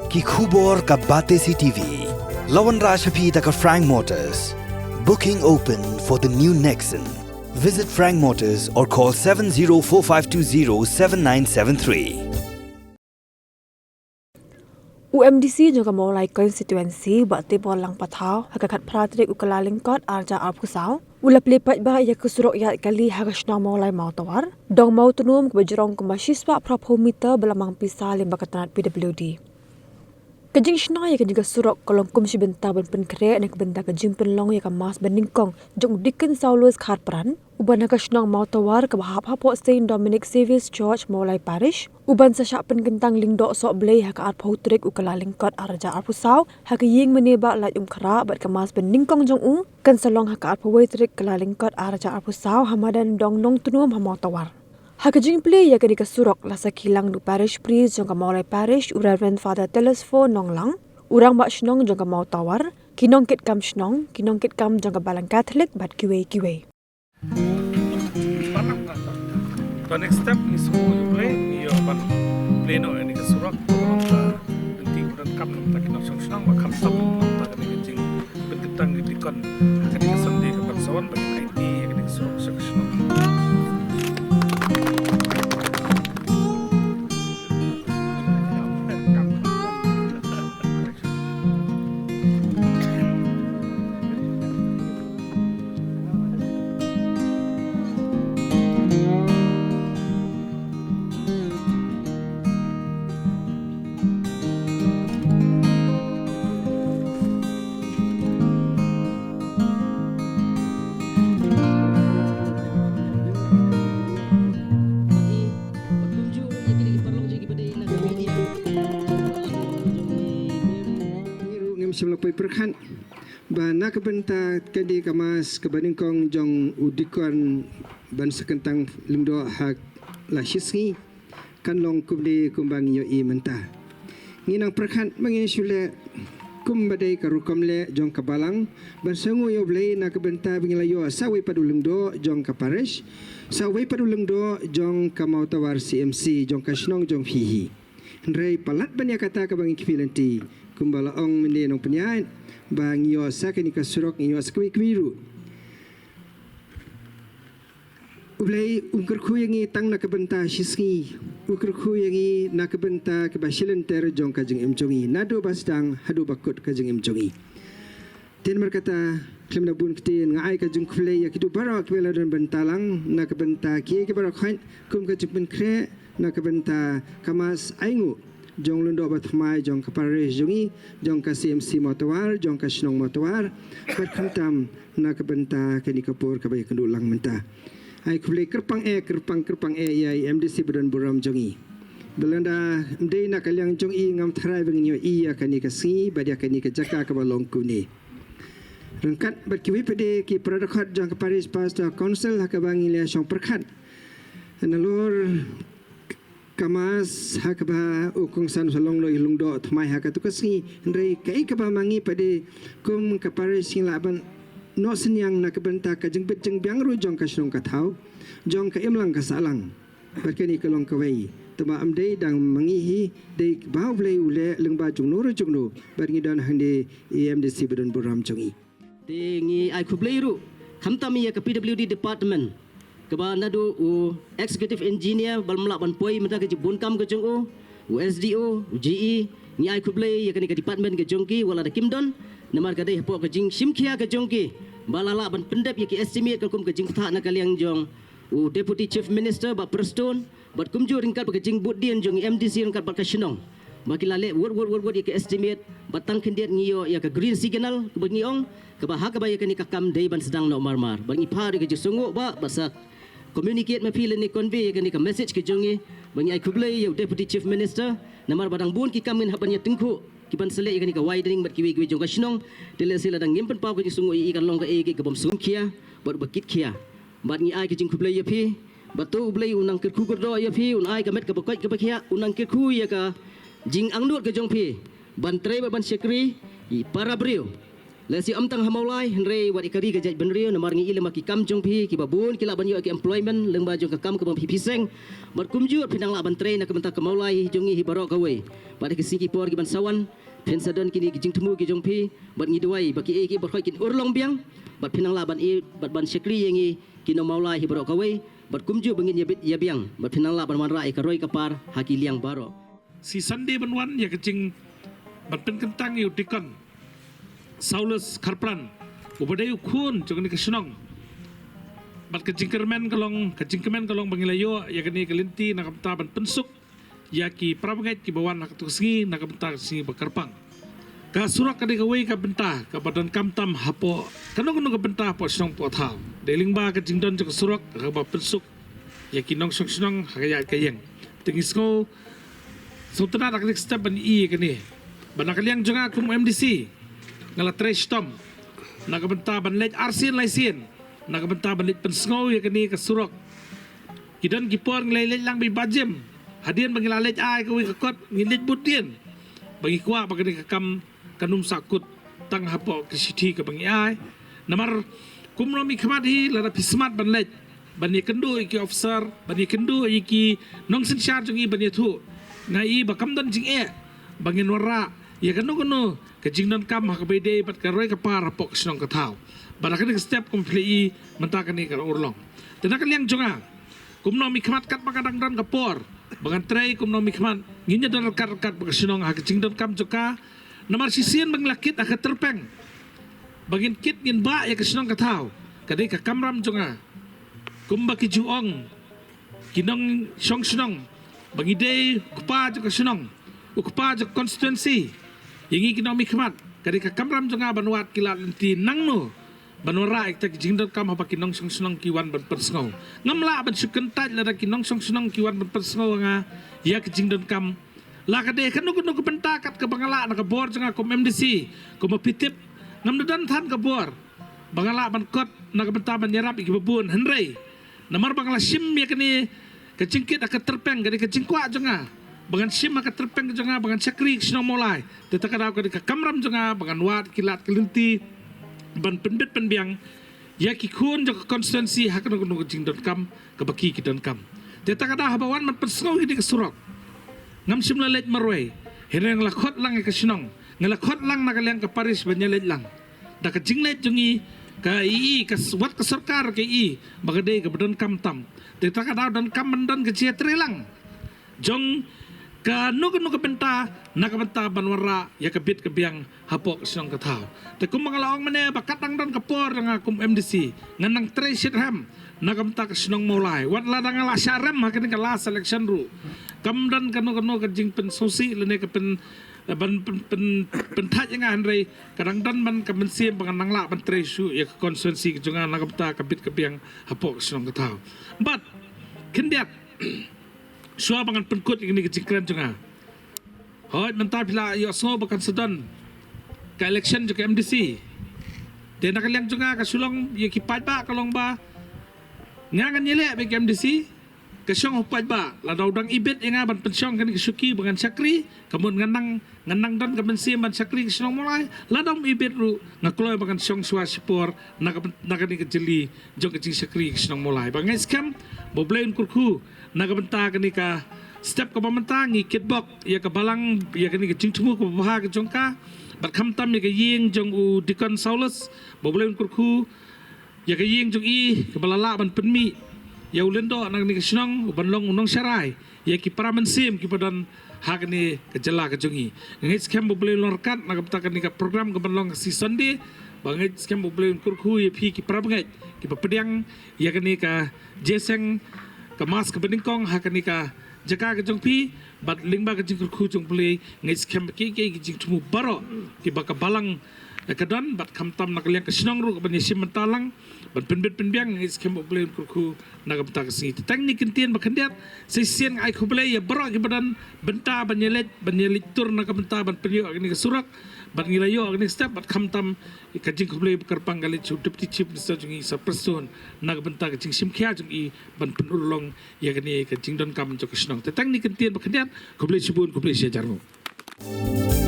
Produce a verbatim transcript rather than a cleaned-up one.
Ki khubor ka Batesi T V. La wanrah sha phi da ka Frank Motors. Booking open for the new Nexon. Visit Frank Motors or call seven zero four five two zero seven nine seven three. U M D C jong ka Mawlai constituency, Bah Tibor Langpathaw, ha ka khatphra tarik u Kyllalyngkot arhajar arphew saw, u la plie paidbah ïa ka surok ïaid kali ha ka shnong Mawlai Mawtawar, dong Mawtnum, kaba jrong kumba shispah phraphew meter, ba la mang pisa lyngba ka tnat P W D. Ka jingshna ïa kane ka surok ka long kum shi bynta ban pynkhreh na ka bynta ka jingpynlong ïa ka mass banyngkong jong u Deacon Saulus Kharpran, uba na ka shnong Mawtawar kaba hap hapoh Saint Dominic Xavier's Church, Mawlai Parish, uban sa shah pynkyntang Lyngdoh Sohblei ha ka arphew tarik u Kyllalyngkot arhajar arphew saw, ha ka ïing mane Bah Laitumkhrah, bad ka mass banyngkong jong u kan sa long ha ka arphew wei tarik Kyllalyngkot arhajar arphew saw, ha madan dong Nongtnum ha Mawtawar. Ha ka jingplie ïa kane ka surok la sakhi lang da u Parish Priest jong ka Mawlai Parish, u Reverend Father Telesfo Nonglang, u Rangbah Shnong jong ka Mawtawar, ki nongkitkam shnong, ki nongkitkam jong ka Balang Katholik bad kiwei kiwei. To next step ngi shu plie, ngi ïoh ban plie noh ïa kane ka surok, to ban ta, nanti u donkam nangta ki nongshong shnong, ba kham tam nangta kane ka jing pynkyntang ki dikon ha kane ka Sunday ka ban sa wan, ba kin aiti ïa kane ka surok sha ka shnong. Ngi ruh ngim shym la poi pyrkhat ba na ka bynta kane ka mass kaba nyngkong jong u dikon ban sa kyntang Lyngdoh ha la shisngi kan long kumne kumba ngi ïohi mynta. Ngi nang pyrkhat ba ngin shu leh kumba dei ka rukom leh jong ka balang, ban sngewnguh ïa U Blei na ka bynta ba ngi la ïoh sa wei pat u Lyngdoh jong ka parish, sa wei pat u Lyngdoh jong ka Mawtawar C M C, jong ka shnong jong phi hi. Hynrei palat ban ïa kata kaba ngi kyrpad lynti, kumba la ong mynne nongpynïaid, ba ngi ïoh sa kane ka surok, ngi ïoh sa kawei kawei ruh. U Blei um kyrkhu ïa ngi tang na ka bynta shisngi, u kyrkhu ïa ngi na ka bynta kaba shilynter jong ka jingim jong ngi, naduh ba sdang haduh ba kut ka jingim jong ngi. Te namar kata, khlem da bun ktien, nga ai ka jingkhublei ïa kito baroh kiba la don bynta lang na ka bynta kiei kiei baroh khoit kum ka jingpynkhreh na ka bynta ka mass ainguh jong u Lyngdoh bathymmai jong ka parish jong ngi, jong ka C M C Mawtawar, jong ka shnong Mawtawar, bad khamtam na ka bynta kane ka por kaba ïakynduh lang mynta. Ai khublei kyrpang eh, kyrpang, kyrpang eh ïa i M D C ba don burom jong ngi. Ba lada ym dei na ka liang jong i ngam tharai ba ngin ïohi ïa kane ka sngi bad ïa kane ka jaka kaba long kumne. Ryngkat bad kiwei pat de ki para dkhot jong ka Parish Pastor Council ha kaba ngi la shong pyrkhat nalor ka mass ha kaba u kongsan u sa long noh ïa u Lyngdoh thymmai ha katu ka sngi, hynrei kaei kaba ma ngi pat de kum ka parish ngi lah ban noh synñiang na ka bynta ka jingbit jingbiang ruh jong ka shnong ka thaw, jong ka imlang ka sahlang. Bad kane ka long kawei, tangba ym dei dang ma ngi hi, dei ba U Blei u leh lyngba jongno ruh jongno, bad ngi don hangne i M D C ba don burom jong ngi. Te ngi ai khublei ruh khamtam ïa ka P W D department, kaba naduh u executive engineer ba ym lah ban poi mynta ka jingbun kam ka jong u, u S D O, u G E, ngi ai khublei ïa kane ka department ka jong ki, wat la da kim don, namar ka dei hapoh ka jingshim khia ka jong ki ba la lah ban pyndep ïa ki estimate, katkum ka jingbatai na ka liang jong u Deputy Chief Minister Bah Prestone, bad kumjuh ryngkat bad ka jingbuddien jong i M D C ryngkat bad ka shnong, ba ki la leh wut wut wut wut ïa ka estimate, bad tang khyndiat ngi ïoh ïa ka green signal kaba ngi ong, kaba ha kaba ïa kane ka kam dei ban sdang noh marmar. Bad ngi phah ïa ka jingsngewnguh bah, bad sa communicate ma phi lane convey ïa kane ka message ka jong ngi, ba ngi ai khublei ïa u Deputy Chief Minister, namar ba dang bun ki kam ngin hap ban ïa tyngkhuh, ki ban sa leh ïa kane ka widening bad kiwei kiwei jong ka shnong. Te lehse lada ngim pynpaw ka jingsngewnguh ïa i, kan long kaei kaei kaba ym sngewkhia bad ba kit khia. Bad ngi ai ka jingkhublei ïa phi, bad to U Blei un nang kyrkhu kyrdoh ïa phi, un ai ka met kaba koit kaba khiah, un nang kyrkhu ïa ka jingangnud ka jong phi ban trei bad ban shakri ïa i para briew. Lehse ym tang ha Mawlai hynrei wat ïa ka ri ka jaitbynriew, namar ngi i lem ha ki kam jong phi kiba bun ki lah ban ïoh ki employment lyngba jong ka kam kaba phi phi seng. Bad kumjuh phi nang lah ban trei na ka bynta ka Mawlai jong ngi hi baroh kawei. Bad ha ki sngi ki por kiban sa wan phin sa don kine ki jingthmu ki jong phi, bad ngi duwai ba kiei kiei baroh kin urlong biang. Bad phi nang lah ban ïeit bad ban shakri ïa ngi ki nong Mawlai hi baroh kawei. Bad kumjuh ba ngin ïabit ïabiang bad phi nang lah ban wanrah ïa ka roi ka par ha ki liang baroh. Shi Sunday ban wan ïa ka jing ban pynkyntang ïa u Deacon Saulus Kharpran, uba dei u khun jong kane ka shnong. Bad ka jingkyrmen ka long, ka jingkmen ka long ba ngi la ïoh ïa kane ka lynti na ka bynta ban pynsuk ïa ki parabangeit kiba wan ha kato ka sngi na ka bynta ka sngi ba kyrpang. Ka surok ka dei kawei ka bynta kaba donkam tam hapoh kano kano ka bynta hapoh shnong hapoh thaw. Dei lyngba ka jingdon jong ka surok kaba pynsuk ïa ki nongshong shnong ha ka ïaid ka ïeng. Te ngi sngew sngewtynnat ha kane ka step ban ïohi ïa kane. Ba na ka liang jong nga kum M D C nga la trei shitom na ka bynta ban leit arsien laisien na ka bynta ban leit pynsngew ïa kane ka surok. Ki don ki por ngi la leit lang bad i Bah Jim. Hadien ba ngi la leit ai kawei ka kot ngi leit bud dien ba ngi kwah ba kane ka kam kan ym sah kut tang hapoh ka shithi kaba ngi ai. Namar kumno mi khmat hi, lada phi smat ban leit ban ïakynduh ïa ki officer, ban ïakynduh ïa ki nongsynshar jong ngi ban ïathuh, nga i ba kam don jingeh ba ngin wanrah ïa kano kano ka jingdonkam ha kaba ïadei bad ka roi ka par hapoh ka shnong ka thaw. Bad ha kane ka step kum phi la i mynta kane ka urlong. Te na ka liang jong nga, kumno mi khmat katba nga dang don ka por ba ngan trei, kumno mi khmat ngin ïa don ryngkat ryngkat bad ka shnong ha ka jingdonkam jong ka. Namar shisien ba ngi la kit ha ka tyrpeng ba ngin kit ngin bah ïa ka shnong ka thaw, ka dei ka kamram jong nga kumba ki ju ong ki nongshong shnong ba ngi dei u kpa jong ka shnong, u kpa jong ka constituency. Ïa ngi ki nongmihkhmat ka dei ka kamram jong nga ban wad ki lad lynti nangno ban wanrah ïa kita ki jingdonkam haba ki nongshong shnong ki wan ban pynsngew. Ngam lah ban shu kyntait lada ki nongshong shnong ki wan ban pynsngew ïa nga ïa ki jingdonkam. La ka dei kano kano ka bynta kat kaba nga lah na ka bor jong nga kum M D C, kum ba phi tip ngam da don than ka bor ba nga lah ban kot na ka bynta ban ïarap ïa kiba bun, hynrei namar ba nga la shim ïa kane ka jingkit ha ka tyrpeng, ka dei ka jingkwah jong nga ba ngan shim ha ka tyrpeng jong nga ba ngan shakri ka shnong Mawlai. Te ta ka daw ka dei ka kamram jong nga ba ngan wad ki lad ki lynti ban pynbit pynbiang ïa ki khun jong ka constituency ha kano kano ka jingdonkam kaba ki ki donkam. Te ta ka daw haba wan ban pynsngew ïa kane ka surok, ngam shym la leit marwei, hynrei nga la khot lang ïa ka shnong, nga la khot lang na ka liang ka parish ban ïa leit lang. Da ka jingleit jong ngi ka i i ka s-, wat ka sorkar ka i ba ka dei kaba donkam tam. Te ta ka daw donkam ban don ka jingïatreilang jong kano kano ka bynta na ka bynta ban wanrah ïa ka bit ka biang hapoh ka shnong ka thaw. Te kumba nga la ong mynne ba kat dang don ka por jong nga kum M D C ngan nang trei shitrhem na ka bynta ka shnong Mawlai. Wat lada nga la shah rem ha kane ka last election ruh, kam don kano kano ka jingpynsngewsih lane ka pyn, ban pyn, pyn, pynthait ïa nga, hynrei ka dang don ban ka mynsiem ba ngan nang lah ban trei shuh ïa ka constituency ka jong nga na ka bynta ka bit ka biang hapoh ka shnong ka thaw. Bad khyndiat shuwa ba ngan pynkut ïa kane ka jingkren jong nga, hooid mynta phi la ïohsngew ba kan sa don ka election jong ka M D C. Te na ka liang jong nga ka shu long ïa ki paidbah ka long ba nga ngan ïaleh bad ka M D C, ka shong u paidbah. Lada u dang ibit ïa nga ban pynshong kane ka shuki ba ngan shakri, ka mut ngan nang, ngan nang don ka mynsiem ban shakri ka shnong Mawlai. Lada um ibit ruh nga kloi ba ngan shong shuwa shipor na ka, na kane ka jylli jong ka jingshakri ka shnong Mawlai. Ba nga ngeit skhem ba U Blei un kyrkhu na ka bynta kane ka step kaba mynta ngi kitbok ïa ka balang ïa kane ka jingthmu kaba bha ka jong ka, bad khamtam ïa ka ïing jong u Deacon Saulus, ba U Blei un kyrkhu ïa ka ïing jong i kaba la lah ban pynmih ïa u lyngdoh na kane ka shnong ban long u nongsharai ïa ki para mynsiem kiba don ha kane ka jylla ka jong i. Nga ngeit skhem ba U Blei un long ryngkat na ka bynta kane ka program kaban long ka sngi Sunday. Ba nga ngeit skhem ba U Blei un kyrkhu ïa phi ki parabangeit kiba pdiang ïa kane ka jingïaseng ka mass kaba nyngkong ha kane ka jaka ka jong phi. Bad lyngba ka jingkyrkhu jong U Blei nga ngeit skhem ba kiei kiei ki jingthmu baroh kiba ka balang ka don bad khamtam na ka liang ka shnong ruh kaban ïashim bynta lang ban pynbit pynbiang, nga ngeit skhem ba U Blei un kyrkhu na ka bynta ka sngi. Te tang kine ki kyntien ba khyndiat, sa shisien nga ai khublei ïa baroh kiba don bynta ban ïaleit, ban ïaleit tur na ka bynta ban pynïoh ïa kane ka surok. Bad ngi la ïoh ïa kane ka step bad khamtam ka jingkhublei ba kyrpang ka leit sha u Deputy Chief Minister jong ngi Sir Prestone na ka bynta ka jingshim khia jong i ban pynurlong ïa kane ka jingdonkam jong ka shnong. Te tang kine ki kyntien ba khyndiat, khublei shibun, khublei shihajar nguh.